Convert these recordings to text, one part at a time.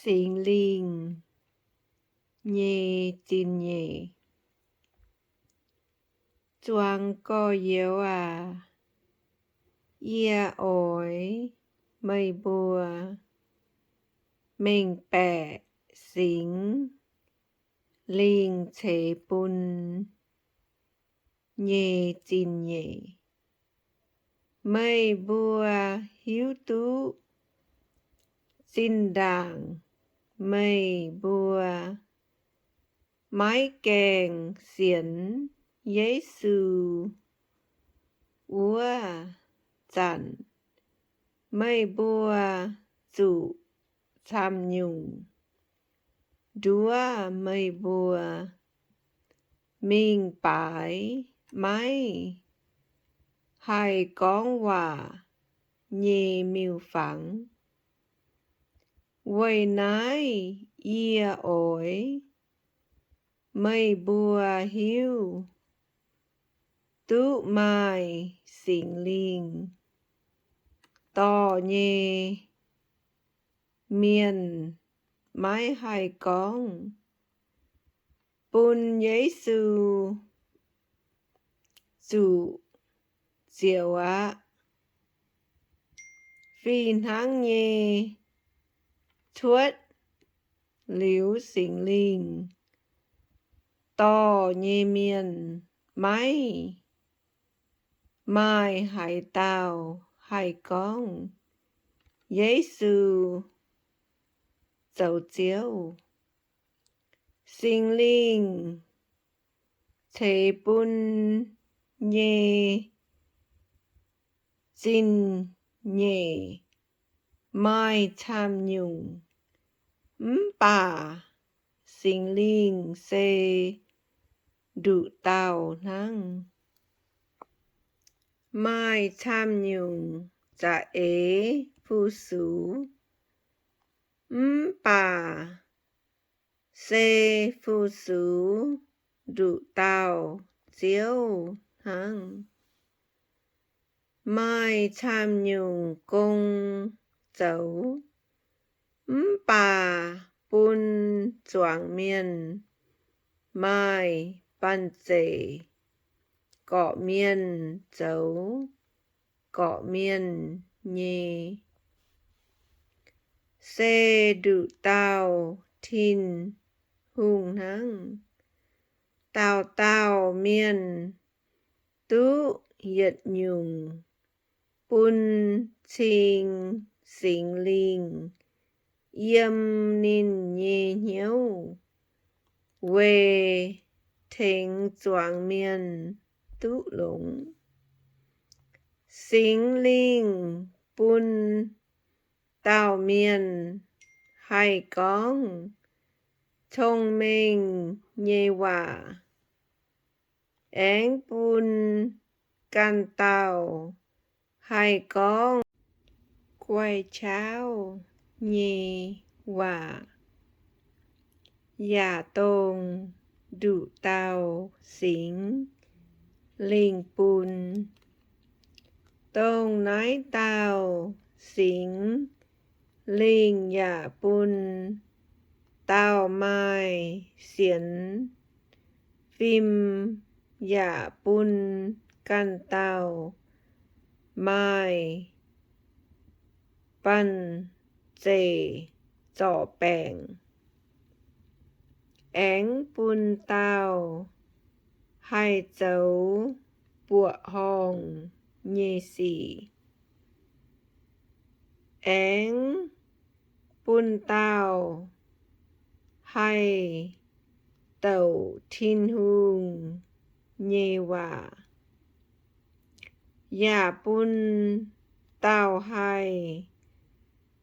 Singx Lingh nyei zingh nyeic. Zuangx gorx-youz aac, yie oix meih mbuo mengh baeqc Singx Lingh ceix bun nyei zingh nyeic. Meih mbuo hiuv duqv zinh ndaangc meih mbuo maiv gaengh sienx Yesu wuov zanc, meih mbuo zuqc camv-nyungc nduov meih mbuo. Mingh baaix maiv haih gorngv waac nyei miuc-fangx. Weic naaiv yie oix meih mbuo hiuv duqv maaih Singx Lingh dorh nyei mienh maiv haih gorngv, bun Yesu zuqc zioux aqv. Fih hnangv nyei, cuotv liuz Singx Lingh dorh nyei mienh maiv maaih haaix dauh haih gorngv Yesu zoux Ziouv. Singx Lingh ceix bun nyei zingh nyeic maaih camv-nyungc, mv baac Singx Lingh se nduqc dauh hnangv. Maaih camv-nyungc za'eix fu-sux, mv baac se fu-sux nduqc dauh Ziouv hnangv. Maaih camv-nyungc gong zoux, mv baac bun zuangx mienh maaih banh zeic gorqv-mienh zoux gorqv-mienh nyei, se nduqc dauh Tin-Hungh hnangv. Dauh dauh mienh duqv yietc nyungc bun cing Singx Lingh yiem ninh nyei hnyouv weic tengx zuangx mienh duqv longx. Singx Lingh bun dauh mienh haih gorngv cong-mengh nyei waac, aengx bun ganh dauh haih gorngv guai-qaauv nyei waac, yaac dongh nduqc dauh Singx Lingh bun. Dongh naaiv dauh Singx Lingh yaac bun dauh maaih sienx fim, yaac bun ganh dauh maaih banh zeic zorc baengc, aengx bun dauh haih zoux buoqc horngh nyei sic, aengx bun dauh haih douc Tin-Hungh nyei waac, yaac bun dauh haih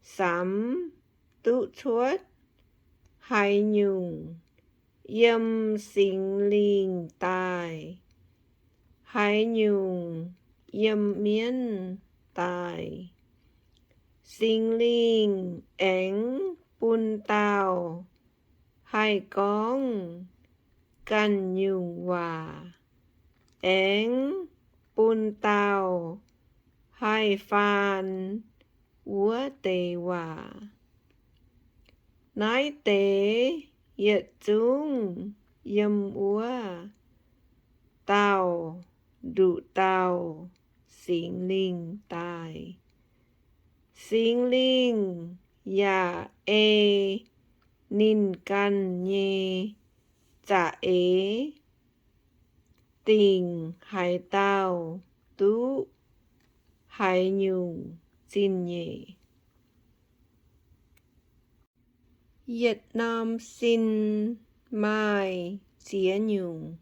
samx duqv cuotv haaix nyungc yiem Singx Lingh daaih, haaix nyungc yiem mienv daaih. Singx Lingh aengx bun dauh haih gorngv ganh nyungc waac, aengx bun dauh haih faan wuov deix waac. Naaiv deix yietc zungv yiem wuov dauh nduqc dauh Singx Lingh daaih. Singx Lingh yaac ei ninh ganh nyei za'eix dingc haaix dauh duqv haaix nyungc zingh nyeic. Yietc norm sin maaih ziex nyungc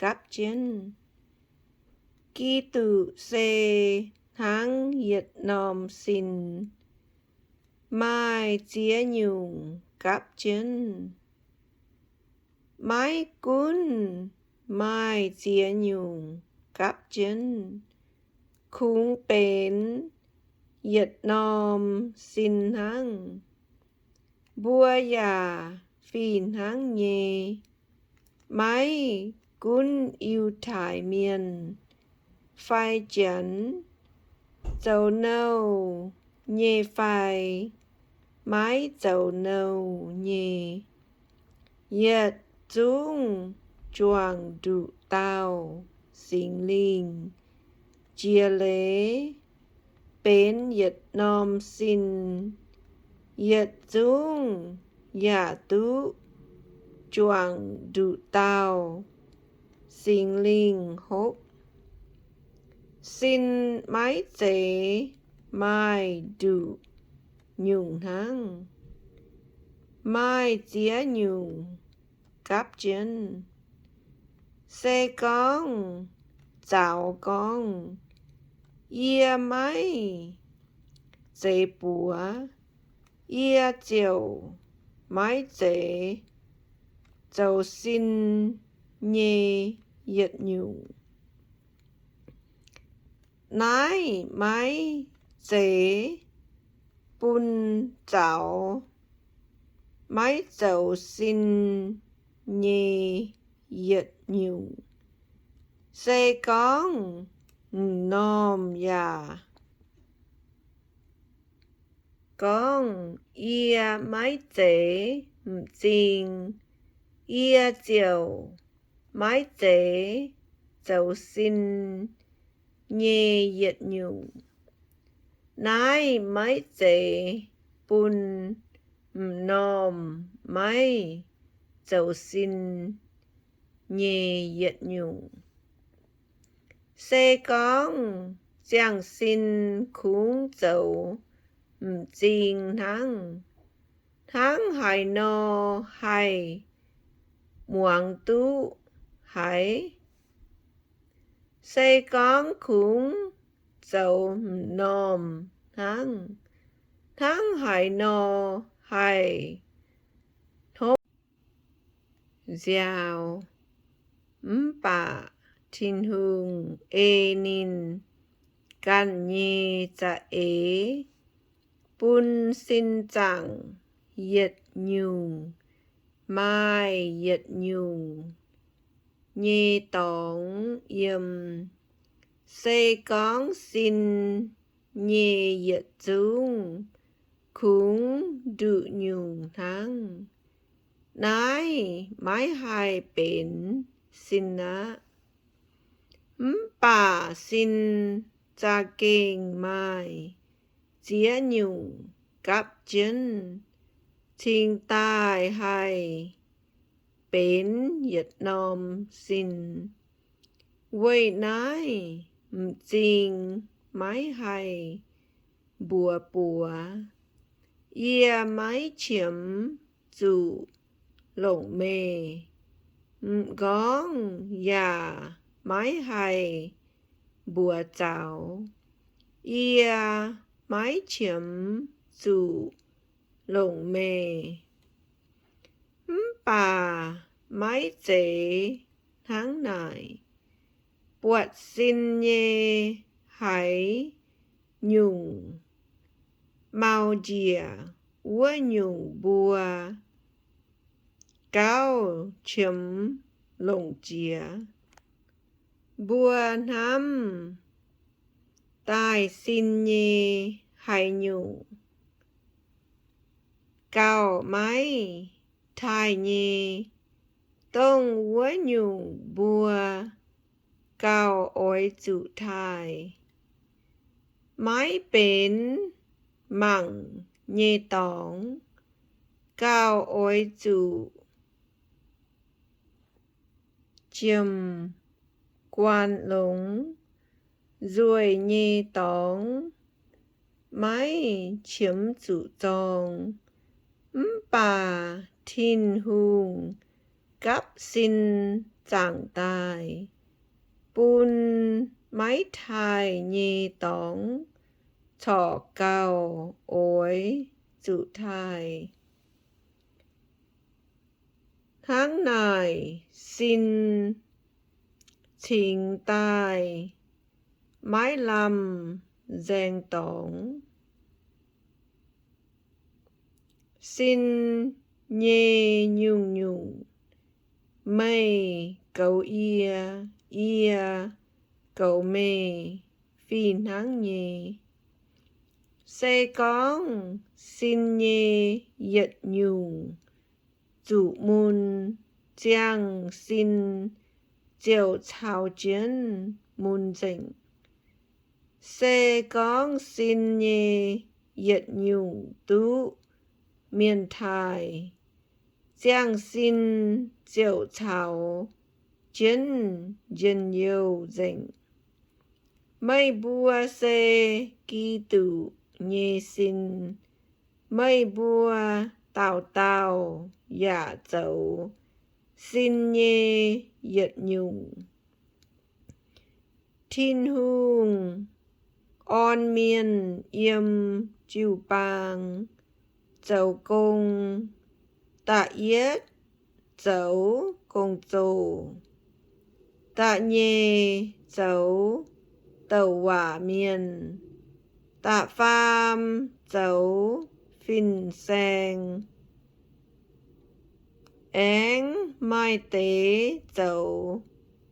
gapv jienv. Giduc se hnangv yietc norm sin maaih ziex nyungc gapv jienv. Maiv gunv maaih ziex nyungc gapv jienv, kungx benx yietc norm sin hnangv. Mbuo yaac fih hnangv nyei. Maiv gunv Yiutai Mienh fai Janx, zoux nouh nyei fai maiv zoux nouh nyei, yietc zungv juangc nduqc dauh Singx Lingh jiex leiz benx yietc norm sin. Yietc zungv yaac duqv juangc nduqc dauh Singx Lingh hopv. Sin maiv zeiz maaih nduqc nyungc hnangv, maaih ziex nyungc gapv jienv. Se gorngv zaux gorngv, yie maiv zeiz buoz, yie ziouc maiv zeiz zoux sin nyei yietc nyungc. Naaiv maiv zeiz bun zaux maiv zoux sin nyei yietc nyungc. Se gorngv m'normh yaac gorngv, yie maiv zeiz m'zing, yie ziouc maiv zeiz zoux sin nyei yietc nyungc. Naaiv maiv zeiz bun m'normh maiv zoux sin nyei yietc nyungc. Se gorngv ziangh sin kungx zoux m'zing hnangv, hnangv haaix nor haih muangx duqv haiz? Se gorngv kungx zoux m'normh hnangv, hnangv haaix nor haih hnopv nziaaux? Mv baac Tin-Hungh ei ninh ganh nyei za'eix bun sin zaangc yietc nyungc maaih yietc nyungc nyei dorngx yiem. Se gorngv sin nyei yietc zungv kungx nduqc nyungc hnangv, naaiv maiv haih benx sin aqv. Mv baac sin za'gengh maaih ziex nyungc gapv jienv cingx daaih haih benx yietc norm sin. Weic naaiv m'zing maiv haih mbuox buoz, yie maiv qiemx zuqc longc meih. M'nqorngv yaac maiv haih mbuox zaux, yie maiv qiemx zuqc longc meih. Mv baac maiv zeiz hnangv naaic. Buatc sin nyei haaix nyungc mau njiec, wuov nyungc mbuo gauh qiemx longc jiex. Mbuo hnamv daaih sin nyei haaix nyungc gauh maiv taaih nyei, dongh wuov nyungc mbuo gauh oix zuqc taaih. Maiv benx mangc nyei dorngx gauh oix zuqc jiem guan longx. Nzueic nyei dorngx maiv qiemx zuqc zorng, mv baac Tin-Hungh gapv sin zaangc daaih, bun maiv taaih nyei dorngx corc gauh oix zuqc taaih. Hnangv naaic sin cingx daaih maiv lamh nzaeng dorngx. Sin nyei nyungc-nyungc meih goux yie, yie goux meih fih hnangv nyei. Se gorngv sin nyei yietc nyungc zuqc mun, ziangh sin ziouc caux jienv mun nzengc. Se gorngv sin nyei yietc nyungc duqv mienh taaih, ziangh sin ziouc caux jienv njien-youh nzengc. Meih mbuo se Giduc nyei sin. Meih mbuo dauh dauh yaac zoux sin nyei yietc nyungc. Tin-Hungh orn mienh yiem jiu-baang zoux gong. Da'yietv zoux gong-zoh, da'nyeic zoux douc waac mienh, da'faam zoux fin-saeng, aengx maaih deix zoux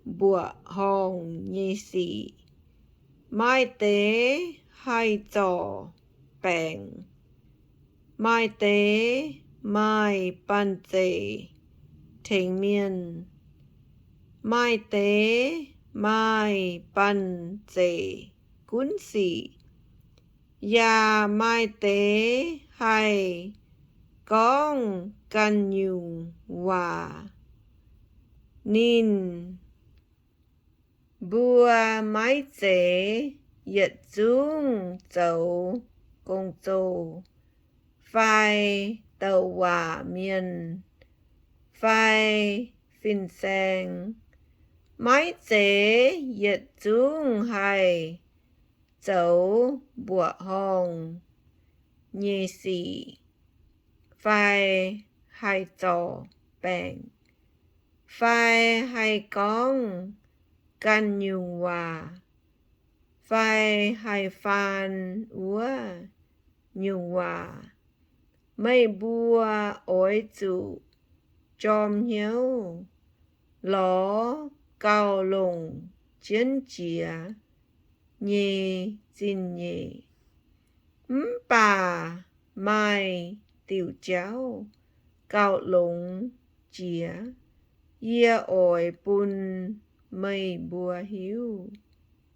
mbuoqc horngh nyei sic. Maaih deix haih zorc baengc, maaih deix maaih banh zeic tengx mienh, maaih deix maaih banh zeic gunv sic, yaac maaih deix haih gorngv ganh nyungc waac. Ninh mbuo maiv zeiz yietc zungv zoux gong-zoh fai douc waac mienh fai fin-saeng, maiv zeiz yietc zungv haih zoux mbuoqc horngh nyei sic, fai haih zorc baengc, fai haih gorngv ganh nyungc waac, fai haih faan wuov nyungc waac. Meih mbuo oix zuqc jorm hnyouv lorz gauh longc jienv jiex nyei zingh nyeic. Mv baac maaih diuc jauv gauh longx jiex, yie oix bun meih mbuo hiuv.